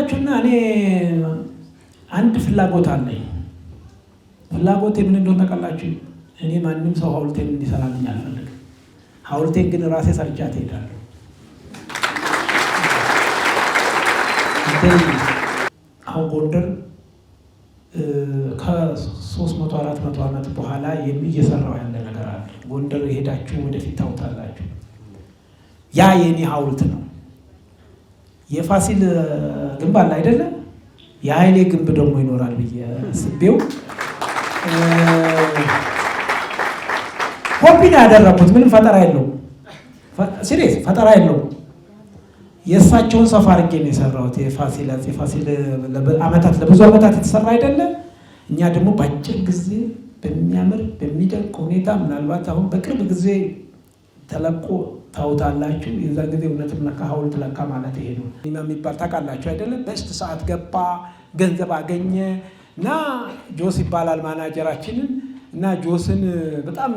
ታውቃላችሁና እኔ አንድ ፍላጎት አለኝ። ፍላጎቴ ምን እንደሆነ ታውቃላችሁ? እኔ ማንም ሰው ሐውልቴን እንዲሰራልኝ አልፈልግም። ሐውልቴን ግን ራሴ ሰርቻት እሄዳለሁ። አሁን ጎንደር ከ300 400 ዓመት በኋላ እየሰራው ያለ ነገር አለ። ጎንደር የሄዳችሁ ወደፊት ታውታላችሁ። ያ የኔ ሐውልት ነው። የፋሲል ግንብ አለ አይደለ? የኃይሌ ግንብ ደግሞ ይኖራል ብዬ አስቤው ኮፒ ነው ያደረኩት። ምንም ፈጠራ የለውም። Serious ፈጠራ የለውም። የእሳቸውን ሰፋ አድርጌ ነው የሰራሁት። የፋሲል አፄ ፋሲል ዓመታት ለብዙ ዓመታት የተሰራ አይደለ? እኛ ደግሞ በአጭር ጊዜ በሚያምር በሚደንቅ ሁኔታ ምናልባት አሁን በቅርብ ጊዜ ተለቆ ታውታላችሁ። የዛ ጊዜ እውነትም ለካ ሐውልት ለካ ማለት ይሄ ነው የሚባል ታውቃላችሁ አይደለም? Best ሰዓት ገባ፣ ገንዘብ አገኘ እና ጆስ ይባላል ማናጀራችንን እና ጆስን በጣም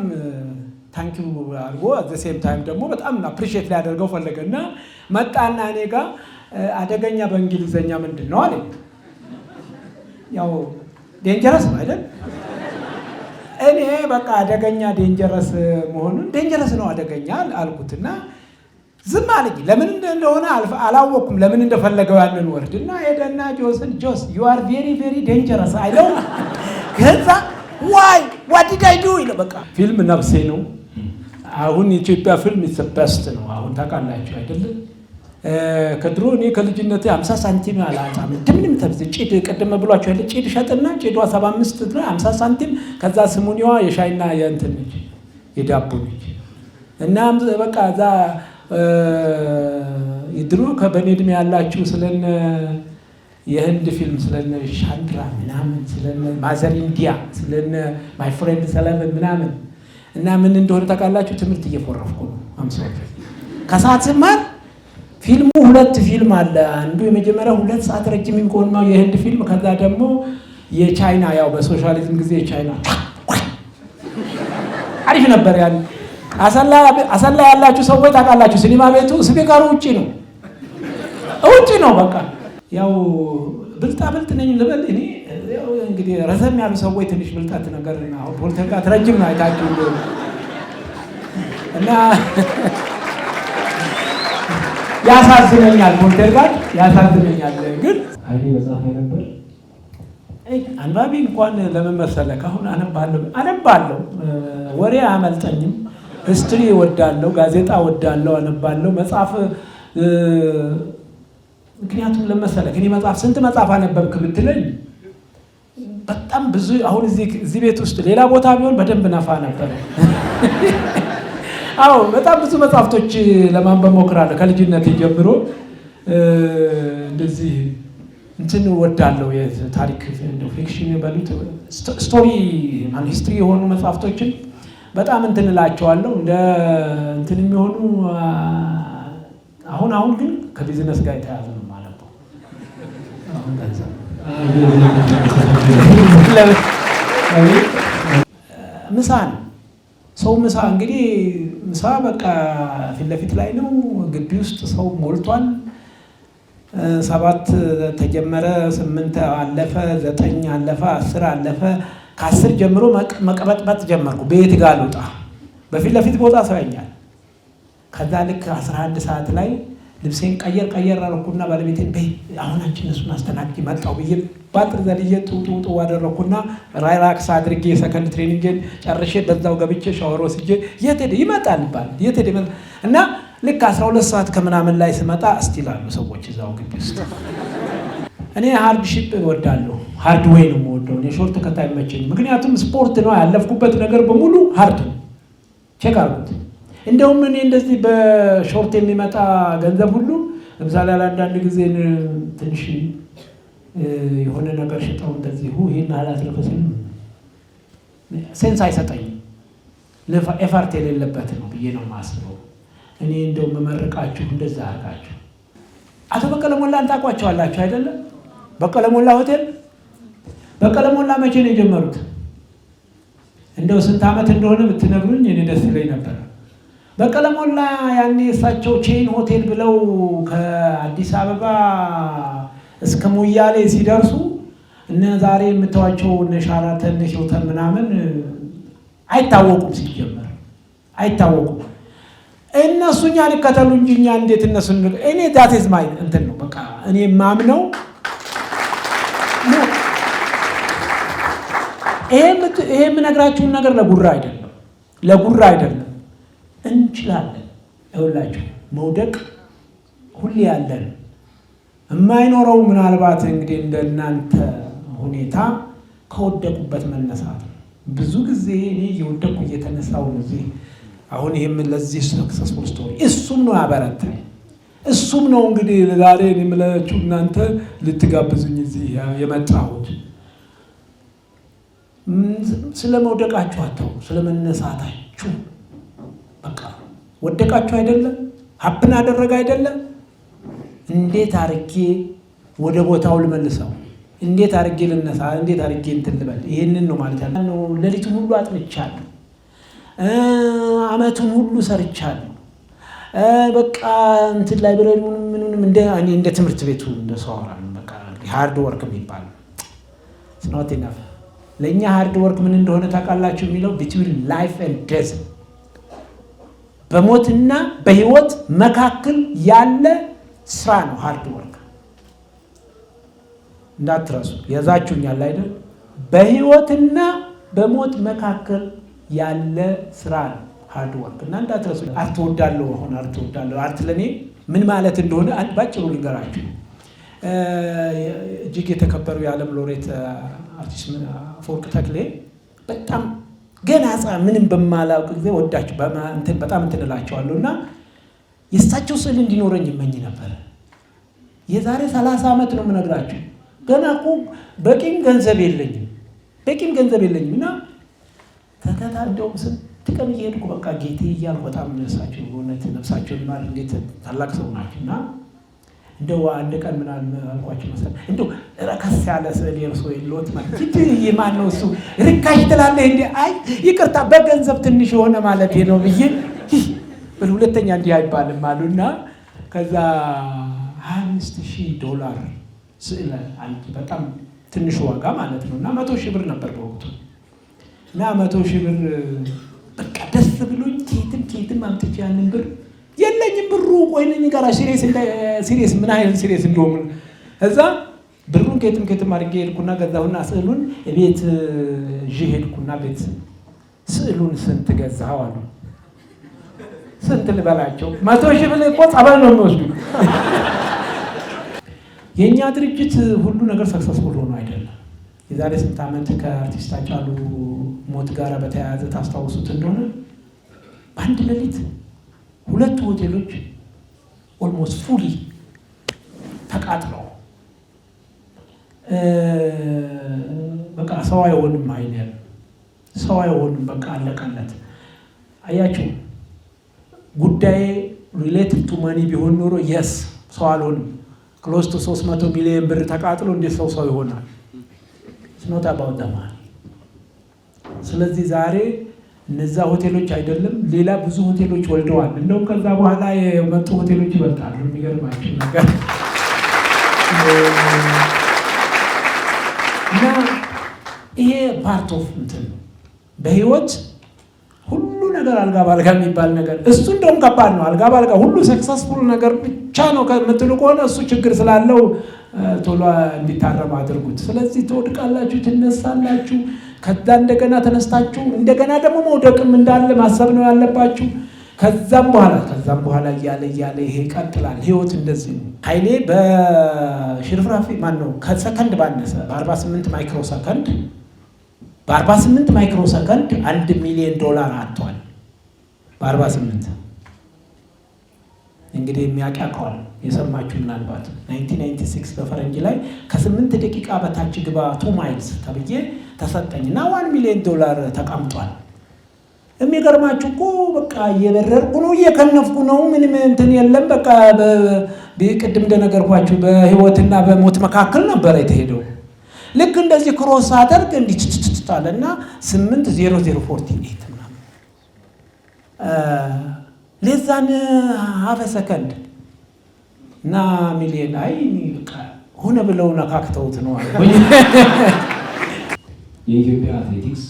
thank you አድርጎ at the same time ደግሞ በጣም appreciate ሊያደርገው ፈለገ እና መጣና እኔ ጋ አደገኛ በእንግሊዘኛ ምንድን ነው አለኝ። ያው dangerous ነው አይደል? እኔ በቃ አደገኛ dangerous መሆኑን dangerous ነው አደገኛ አልኩትና ዝም አለኝ። ለምን እንደሆነ አላወቅኩም፣ ለምን እንደፈለገው ያንን word። እና ሄደና ጆስን "ጆስ, you are very, very dangerous" አይለው። ከዛ "Why? What did I do?" ይለው። በቃ ፊልም ነፍሴ ነው። አሁን የኢትዮጵያ ፊልም is best ነው። አሁን ታውቃላችሁ አይደለም? ከድሮ እኔ ከልጅነት 50 ሳንቲም አላጣም። እንደምንም ተብዝ ጭድ ቅድም ብሏቸው ያለ ጭድ ሸጥና ጭዷ 75 50 ሳንቲም፣ ከዛ ስሙኒዋ የሻይና የእንትን ነች የዳቦ ነች። እና በቃ እዛ ድሮ ከበኔ እድሜ ያላችሁ ስለነ የህንድ ፊልም ስለነ ሻንድራ ምናምን፣ ስለነ Mother India፣ ስለነ My Friend Sullivan ምናምን። እና ምን እንደሆነ ታውቃላችሁ? ትምህርት እየፎረፍኩ ነው። አምሳ ከሰዓት ስማር ፊልሙ ሁለት ፊልም አለ። አንዱ የመጀመሪያው 2 ሰዓት ረጅም የሚሆነው የህንድ ፊልም፣ ከዛ ደግሞ የቻይና፣ ያው በሶሻሊዝም ጊዜ የቻይና አሪፍ ነበር። ያን አሰላ ያላችሁ ሰዎች ታውቃላችሁ። ሲኒማ ቤቱ speaker ኡ ውጭ ነው፣ ውጭ ነው። በቃ ያው ብልጣ ብልጥ ነኝ ልበል እኔ። እንግዲህ ረዘም ያሉ ሰዎች ትንሽ ብልጣት ነገር፣ ፖለቲካ ረጅም ነው አይታችሁ እና ያሳዝነኛል። ፖልተርጋት ያሳዝነኛል። ግን ኃይሌ መጽሐፍ ነበር። አንባቢ እንኳን ለምን መሰለህ፣ አሁን አነባለሁ አነባለሁ፣ ወሬ አያመልጠኝም። History እወዳለሁ፣ ጋዜጣ እወዳለሁ፣ አነባለሁ መጽሐፍ። ምክንያቱም ለመሰለህ እኔ መጽሐፍ ስንት መጽሐፍ አነበብክ ብትለኝ በጣም ብዙ። አሁን እዚህ ቤት ውስጥ ሌላ ቦታ ቢሆን በደንብ ነፋ ነበር። አዎ፣ በጣም ብዙ መጽሐፍቶች ለማንበብ ሞክራለሁ ከልጅነት ጀምሮ። እንደዚህ እንትን እወዳለሁ፣ የታሪክ fiction በሉት story history የሆኑ መጽሐፍቶችን በጣም እንትን እላቸዋለሁ። እንደ እንትን የሚሆኑ አሁን አሁን ግን ከቢዝነስ ጋር የተያዘ ነው ማለት ነው። አሁን ገንዘብ ምሳ ነው። ሰው ምሳ እንግዲህ ምሳ በቃ ፊት ለፊት ላይ ነው። ግቢ ውስጥ ሰው ሞልቷል። 7 ተጀመረ፣ 8 አለፈ፣ 9 አለፈ፣ 10 አለፈ። ከ10 ጀምሮ መቀበጥበጥ ጀመርኩ። ቤት ጋር ልውጣ፣ በፊት ለፊት ቦታ ሰው ያኛል። ከዛ ልክ 11 ሰዓት ላይ ልብሴን ቀየር ቀየር አደረኩና ባለቤቴን በይ አሁን አንቺ እነሱን አስተናግጂ መጣሁ ብዬ ባጥር ዘልዬ ጡጡጡ አደረኩና relax አድርጌ second training ን ጨርሼ በዛው ገብቼ ሻወር ወስጄ የት ሄደ ይመጣል ይባል የት ሄደ ይመጣል እና ልክ 12 ሰዓት ከምናምን ላይ ስመጣ still አሉ ሰዎች እዛው ግቢ ውስጥ። እኔ hardship እወዳለሁ። Hard way ነው የምወደው። እኔ short cut አይመቸኝም። ምክንያቱም ስፖርት ነው፣ ያለፍኩበት ነገር በሙሉ hard ነው። Check አድርጉት። እንደውም እኔ እንደዚህ በ short የሚመጣ ገንዘብ ሁሉ ለምሳሌ አንዳንድ ጊዜ ትንሽ የሆነ ነገር ሽጠው እንደዚሁ ይህን አላትረፈ ሲሉ sense አይሰጠኝም። Effort የሌለበት ነው ብዬ ነው የማስበው። እኔ እንደው መመርቃችሁ እንደዛ አድርጋችሁ። አቶ በቀለ ሞላን ታውቋቸዋላችሁ አይደለም? በቀለ ሞላ ሆቴል። በቀለ ሞላ መቼ ነው የጀመሩት? እንደው ስንት ዓመት እንደሆነ ብትነግሩኝ እኔ ደስ ይለኝ ነበር። በቀለ ሞላ ያኔ እሳቸው chain ሆቴል ብለው ከአዲስ አበባ እስከ ሞያሌ ሲደርሱ እነ ዛሬ የምታዩዋቸው እነ ሻራተን፣ እነ ሂልተን ምናምን አይታወቁም፣ ሲጀመር አይታወቁም። እነሱ እኛን ይከተሉ እንጂ እኛ እንዴት እነሱ? እኔ that is my እንትን ነው፣ በቃ እኔ የማምነው። ይሄ የምነግራችሁን ነገር ለጉራ አይደለም፣ ለጉራ አይደለም። እንችላለን። ይኸውላችሁ፣ መውደቅ ሁሌ ያለን፣ የማይኖረው ምናልባት እንግዲህ እንደናንተ ሁኔታ ከወደቁበት መነሳት ነው። ብዙ ጊዜ እኔ እየወደቅኩ እየተነሳሁ ነው እዚህ አሁን። ይህም ለዚህ successful story እሱም ነው ያበረታኝ። እሱም ነው እንግዲህ ዛሬ የምላችሁ እናንተ ልትጋብዙኝ እዚህ የመጣሁት። ስለ መውደቃችሁ አታውሩ፣ ስለ መነሳታችሁ። በቃ ወደቃችሁ አይደለም፣ happen አደረገ አይደለም፣ እንዴት አርጌ ወደ ቦታው ልመልሰው፣ እንዴት አርጌ ልነሳ፣ እንዴት አርጌ እንትን ልበል፣ ይሄንን ነው ማለት ያለ ነው። ሌሊቱን ሁሉ አጥንቻለሁ፣ አመቱን ሁሉ ሰርቻለሁ። በቃ እንትን library ውን ምኑንም እንደ ትምህርት ቤቱ እንደ ሰው አወራለሁ። በቃ hard work የሚባል it's not enough። ለእኛ hard work ምን እንደሆነ ታውቃላችሁ? የሚለው between life and death፣ በሞትና በህይወት መካከል ያለ ስራ ነው hard work። እንዳትረሱ፣ ያዛችሁኛል አይደል? በህይወትና በሞት መካከል ያለ ስራ ነው hard work እና እንዳትረሱ። Art እወዳለሁ፣ አሁን art እወዳለሁ። Art ለእኔ ምን ማለት እንደሆነ ባጭሩ ልንገራችሁ። እጅግ የተከበሩ የዓለም ሎሬት አርቲስት አፈወርቅ ተክሌ በጣም ገና ሕፃን ምንም በማላውቅ ጊዜ ወዳቸው በጣም እንትን እላቸዋለሁ እና የእሳቸው ስዕል እንዲኖረኝ እመኝ ነበር። የዛሬ 30 ዓመት ነው የምነግራችሁ። ገና እኮ በቂም ገንዘብ የለኝም፣ በቂም ገንዘብ የለኝም እና ተከታ እንደውም ስንት ቀን እየሄድኩ በቃ ጌቴ እያልኩ በጣም እሳቸው በእውነት ነፍሳቸውን ይማር፣ እንዴት ታላቅ ሰው ናቸው። እና እንደው አንድ ቀን ምን አልኳቸው መሰለህ፣ እንደው ረከስ ያለ ስዕል የእርሶ የለዎት? ማለት ማን ነው እሱ ርካሽ ትላለህ እንዴ? አይ ይቅርታ፣ በገንዘብ ትንሽ የሆነ ማለት ነው ብዬ፣ ሁለተኛ እንዲህ አይባልም አሉና ከዛ 25,000 ዶላር ስዕል አንድ በጣም ትንሹ ዋጋ ማለት ነው እና 100,000 ብር ነበር በወቅቱ። እና 100,000 ብር በቃ ደስ ብሎኝ ኬትም ኬትም አምጥቼ ያንን ብር፣ የለኝም ብሩ፣ ቆይ ጋር serious ምን ያህል serious እንደሆኑ፣ እዛ ብሩን ኬትም ኬትም አድርጌ ሄድኩና ገዛሁና ስዕሉን ቤት ይዤ ሄድኩና ቤት ስዕሉን ስንት ገዛኸው አሉ። ስንት ልበላቸው? 100,000 ብር እኮ ጸበል ነው የሚወስዱ። የእኛ ድርጅት ሁሉ ነገር successful ሆኖ አይደለም። የዛሬ ስንት ዓመት ከአርቲስት ሃጫሉ ሞት ጋር በተያያዘ ታስታውሱት እንደሆነ በአንድ ሌሊት ሁለቱ ሆቴሎች almost fully ተቃጥለው በቃ ሰው አይሆንም፣ አይደል? ሰው አይሆንም፣ በቃ አለቀለት። አያችሁ፣ ጉዳዬ related to money ቢሆን ኖሮ yes፣ ሰው አልሆንም። Close to 300 ሚሊዮን ብር ተቃጥሎ እንዴት ሰው ሰው ይሆናል? It's not about the money። ስለዚህ ዛሬ እነዛ ሆቴሎች አይደለም ሌላ ብዙ ሆቴሎች ወልደዋል። እንደውም ከዛ በኋላ የመጡ ሆቴሎች ይበልጣሉ። የሚገርማቸው ነገር እና ይሄ part of እንትን ነው። በህይወት ሁሉ ነገር አልጋ ባልጋ የሚባል ነገር እሱ እንደውም ከባድ ነው። አልጋ ባልጋ ሁሉ successful ነገር ብቻ ነው ከምትሉ ከሆነ እሱ ችግር ስላለው ቶሎ እንዲታረም አድርጉት። ስለዚህ ትወድቃላችሁ፣ ትነሳላችሁ። ከዛ እንደገና ተነስታችሁ እንደገና ደግሞ መውደቅም እንዳለ ማሰብ ነው ያለባችሁ። ከዛም በኋላ እያለ እያለ ይሄ ይቀጥላል። ህይወት እንደዚህ ነው። ኃይሌ በሽርፍራፊ ማን ነው ከሰከንድ ባነሰ በ48 micro ሰከንድ፣ በ48 micro ሰከንድ 1 ሚሊዮን ዶላር አጥቷል። በ48፣ እንግዲህ የሚያውቅ ያውቀዋል። የሰማችሁ ምናልባት 1996 በፈረንጅ ላይ ከ8 ደቂቃ በታች ግባ 2 miles ተብዬ ተሰጠኝ እና 1 ሚሊዮን ዶላር ተቀምጧል። የሚገርማችሁ እኮ በቃ እየበረርኩ ነው፣ እየከነፍኩ ነው። ምንም እንትን የለም። በቃ ቅድም እንደነገርኳችሁ በህይወትና በሞት መካከል ነበረ የተሄደው። ልክ እንደዚህ cross አደርግ እንዲህ ችችችች አለ እና 8:00:48 ምናምን less than half a second እና ሚሊየን አይ በቃ ሆነ ብለው ነካክተውት ነው አልኩኝ። የኢትዮጵያ አትሌቲክስ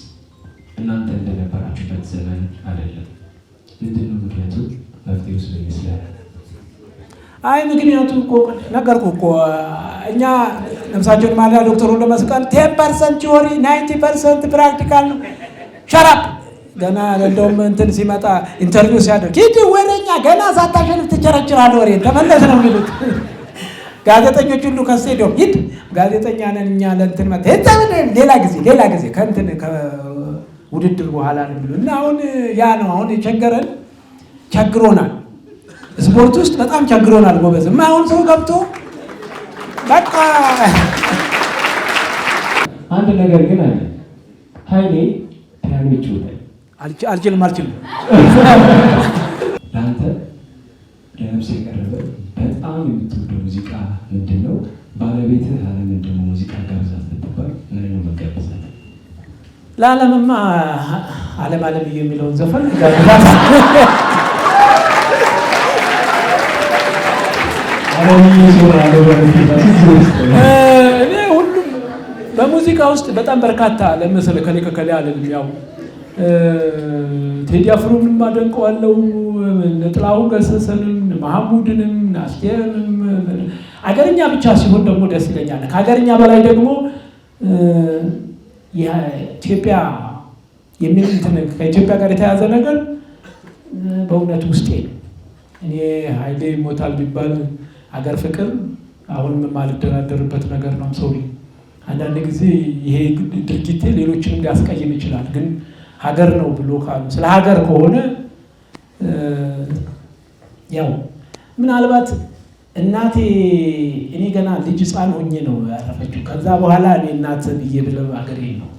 እናንተ እንደነበራችሁበት ዘመን አይደለም። ምንድን ነው ምክንያቱ? መፍትሄውስ ምን ይመስላል? አይ፣ ምክንያቱ እኮ ነገርኩህ እኮ። እኛ ነፍሳቸውን ይማርና ዶክተር ወልደ መስቀል 10% theory, 90% practical ነው። Shut up። ገና እንደውም እንትን ሲመጣ፣ interview ሲያደርግ፣ ሂድ ወሬኛ፣ ገና ሳታሸንፍ ትቸረችራለህ፣ ወሬ ተመለስ ነው የሚሉት ጋዜጠኞች ሁሉ። ከስቴዲዮም ሂድ፣ ጋዜጠኛ ነን እኛ ለእንትን መ ሌላ ጊዜ፣ ሌላ ጊዜ ከእንትን ከውድድር በኋላ ነው የሚሉ። እና አሁን ያ ነው አሁን የቸገረን፣ ቸግሮናል። ስፖርት ውስጥ በጣም ቸግሮናል ጎበዝ። የማይሆን ሰው ገብቶ በቃ። አንድ ነገር ግን አለ። ኃይሌ ፒያኖ ይጫወታል። አልችልም፣ አልችልም። ለአንተ ለነፍስ የቀረበ በጣም የምትወደው ሙዚቃ ምንድን ነው? ባለቤትህ አለምን ደግሞ ሙዚቃ ጋብዛት ብትባል ምን ነው መጋብዛት? ለዓለምማ "ዓለም ዓለም" የሚለውን ዘፈን ጋብዛት። ዓለምዬ ዞር አለ። እኔ ሁሉም በሙዚቃ ውስጥ በጣም በርካታ፣ ለምሳሌ ከሌ ከከሌ አልልም። ያው ቴዲ አፍሮንም አደንቀዋለሁ፣ እነ ጥላሁን ገሰሰንም፣ መሐሙድንም፣ አስቴርንም። አገርኛ ብቻ ሲሆን ደግሞ ደስ ይለኛል። ከሀገርኛ በላይ ደግሞ የኢትዮጵያ የሚል እንትን፣ ከኢትዮጵያ ጋር የተያዘ ነገር በእውነት ውስጤ ነው። እኔ ኃይሌ ይሞታል ቢባል አገር ፍቅር አሁንም የማልደራደርበት ነገር ነው። ሰው አንዳንድ ጊዜ ይሄ ድርጊቴ ሌሎችንም ሊያስቀይም ይችላል። ግን ሀገር ነው ብሎ ካሉ፣ ስለ ሀገር ከሆነ፣ ያው ምናልባት እናቴ እኔ ገና ልጅ ሕፃን ሆኜ ነው ያረፈችው። ከዛ በኋላ እኔ እናት ብዬ ብለው ሀገሬ ነው።